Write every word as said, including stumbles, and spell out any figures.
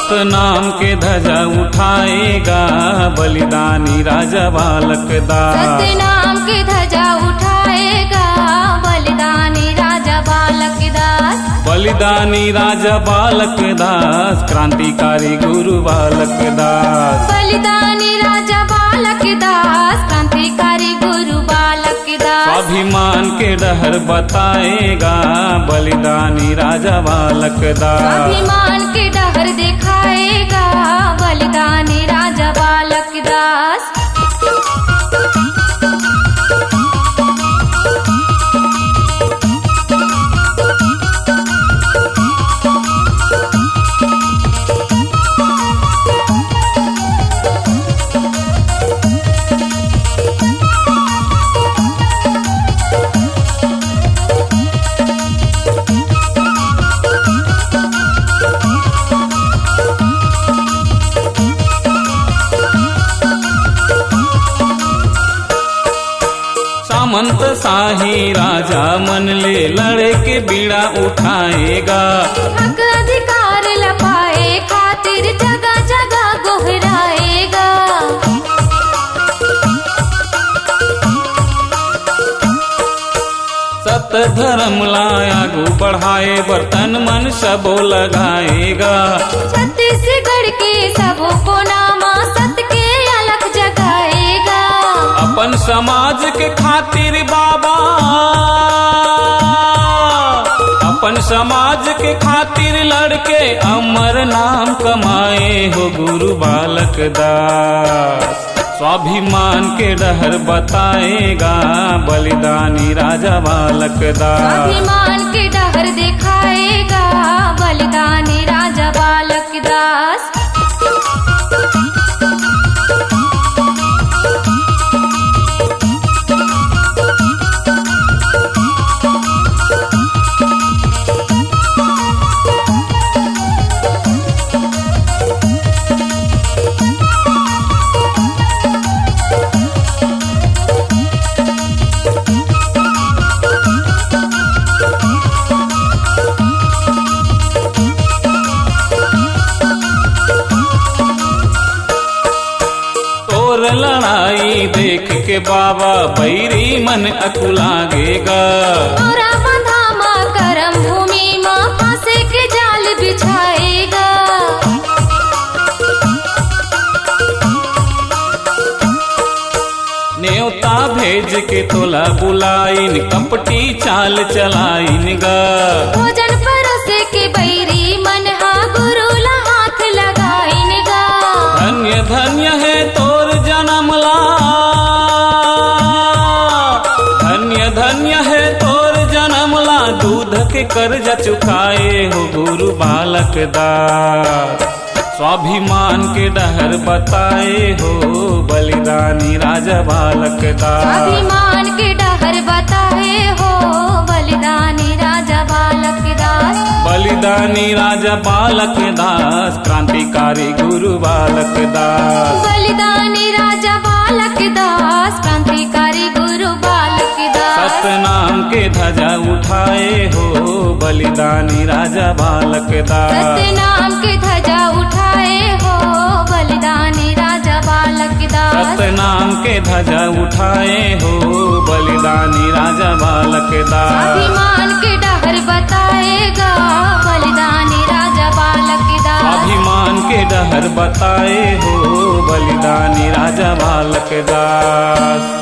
सतनाम के ध्वजा उठाएगा बलिदानी राजा बालक दास। सतनाम के ध्वजा उठाएगा बलिदानी राजा बालक दास। बलिदानी राजा बालक दास, क्रांतिकारी गुरु बालक दास। बलिदानी राजा बालक दास, क्रांतिकारी गुरु बालक दास। स्वाभिमान के डहर बताएगा बलिदानी राजा बालक दास। स्वाभिमान के डहर दिखाएगा बलिदानी राजा बालक दास। सामंत शाही राजा मन ले लड़े के बीड़ा उठाएगा। हक अधिकार ल पाए खातिर जगह जगह गोहराएगा। सत धर्म ला आगू बढ़ाए बर तन मन सबो लगाएगा। छत्तीसगढ़ के सबो कोना मा सत के अलख जगाएगा। अपन समाज के खातिर बाबा, अपन समाज के खातिर लड़के अमर नाम कमाए हो गुरु बालक दास। स्वाभिमान के डहर बताएगा बलिदानी राजा बालक दास। स्वाभिमान के डहर दिखाएगा बलिदानी राजा बालक दास। तोर लड़ाई देख के बाबा बैरी मन अकुलागेगा। तोरा बंधा मा करम भूमि मा फांसे के जाल बिछाएगा। नेवता भेज के तोला बुलाइन, कपटी चाल चलाइन गा। भोजन परोसे के बैरी मन हा गुरु ला हाथ लगाइन गा। धन्य धन्य हे तोर जनम ला, धन्य धन्य हे तोर जनम ला, दूध के कर्जा चुकाए हो गुरु बालक दास। स्वाभिमान के डहर बताए हो बलिदानी राजा बालक दास। स्वाभिमान के डहर बताए हो बलिदानी राजा बालक दास। बलिदानी राजा बालक दास, क्रांतिकारी गुरु बालक दास। बलिदानी राजा बालक दास, क्रांतिकारी गुरु बालक दास। सतनाम के ध्वजा उठाए हो बलिदानी राजा बालक दास। सतनाम के ध्वजा उठाए हो बलिदानी राजा बालक दास। सतनाम के ध्वजा उठाए हो बलिदानी राजा बालक दास। स्वाभिमान के डहर बताएगा बलिदानी राजा बालक दास। स्वाभिमान के डहर बताए हो बलिदानी राजा बालक दास।